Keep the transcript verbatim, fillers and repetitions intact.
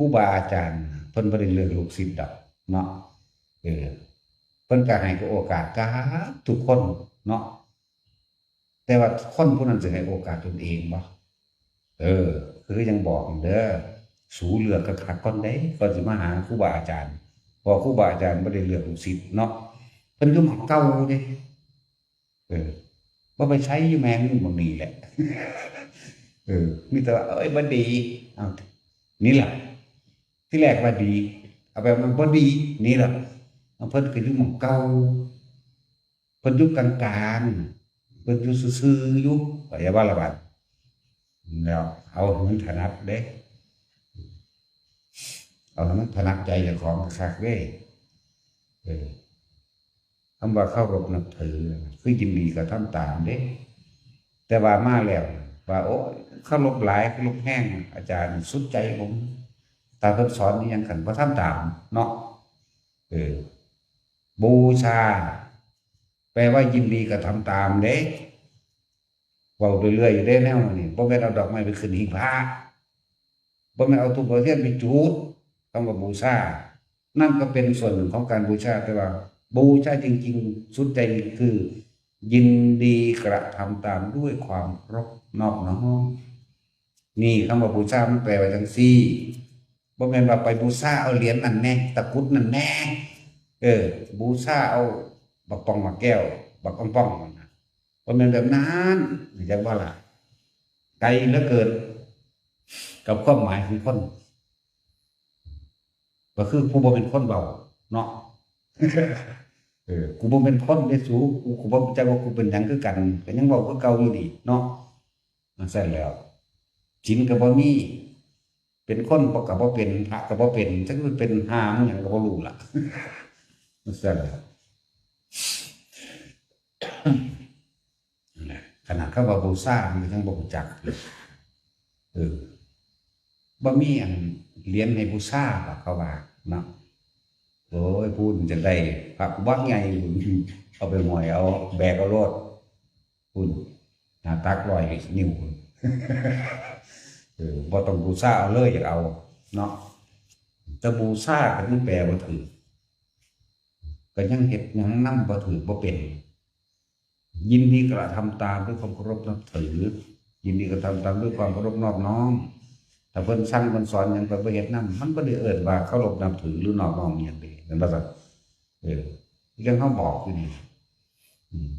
รูบาอาจารย์ เพิ่นบ่ได้เลือกลูกศิษย์ดอกเนาะ เออ เพิ่นก็ให้โอกาสกับทุกคนเนาะ แต่ว่าคนผู้นั้นสิให้โอกาสตนเองบ่ เออ คือยังบอกเด้อ สูเลือกคักๆก่อนเด้ ก่อนสิมาหาครูบาอาจารย์ เพราะครูบาอาจารย์บ่ได้เลือกลูกศิษย์เนาะ เพิ่นอยู่หม่องเก่าเด้ เออ บ่ไปไส อยู่แม่มึงหม่องนี้แหละ เออ มีแต่ว่า เอ้ย บ่ดี เอา นี่ล่ะ ที่แรกว่าดี เอาไปมันบ่ดี นี่ล่ะ เอา เพิ่นก็อยู่หม่องเก่า เพิ่นอยู่กลางๆ เพิ่นอยู่ซื่อๆ อยู่ ข้อยว่าละบาด แล้ว เอาให้มันถนัดเด้ เอาให้มันถนัดใจเจ้าของคักๆเด้ เออ คำว่าเคารพนับถือ คือยินดีกระทำตามเด้ แต่ว่ามาแล้ว ว่า โอ้ย เคารพหลาย เคารพแฮง อาจารย์สุดใจผม ถ้าเพิ่นสอนอิหยังคันบ่ทำตามเนาะ เออ บูชา แปลว่ายินดีกระทำตามเด้ เว้าเรื่อยๆอยู่เด้แนวนี้ บ่แม่นเอาดอกไม้ไปขึ้นหิ้งพระ บ่แม่นเอาธูปเอาเทียนไปจุด คำว่าบูชา นั่นก็เป็นส่วนหนึ่งของการบูชา แต่ว่าบูชาจริงๆ สุดใจคือ ยินดีกระทำตามด้วยความเคารพนอบน้อม นี่คำว่าบูชามันแปลว่าจังซี่ บ่แม่นว่าไปบูชาเอาเหรียญนั่นแน่ ตะกรุดนั่นแน่ เออ บูชาเอาบักป่องบักแก้ว บักอ่องป่องนั่นน่ะ บ่แม่นแบบนั้น จักว่าล่ะ ไกลเหลือเกิน กับความหมายของคน ก็คือผู้บ่เป็นคนเว้าเนาะ เออ กูบ่เป็นคนเด้สู กู กูบ่รู้จักว่ากูเป็นหยังคือกัน ก็ยังเว้าคือเก่าอยู่นี่เนาะ จั่งซั้นแหล้ว ศีลก็บ่มี เป็นคนบ่ ก็บ่เป็น พระก็บ่เป็น จักสิเป็นห่ามันหยังก็บ่รู้ล่ะ จั่งซั้นแหล้ว นั่นแหละ ขนาดคำว่าบูชามันก็ยังบ่รู้จักเลย เออ บ่มีอันเหรียญให้บูชาดอกเขาว่าเนาะ โอ้ย พูดจะได้พระบักใหญ่ เอาไปห้อยเอา แบกเอาโลด พูด หน้าตักร้อยนิ้ว เออ บ่ต้องบูชาเอาเลย อยากเอาเนาะ แต่บูชาก็ยังแปลบ่ถูก ก็ยังเฮ็ดหยังนำบ่ถูกบ่เป็น ยินดีกระทำตามด้วยความเคารพนับถือ ยินดีกระทำตามด้วยความเคารพนอบน้อม ถ้าเพิ่นสั่งเพิ่นสอนหยังไปบ่เฮ็ดนำ มันบ่ได้เอิ้นว่าเคารพนับถือหรือนอบน้อมอิหยังเด้ แม่นบ่ซั่น เออ เรื่องเฮาบอกอยู่นี่ อืม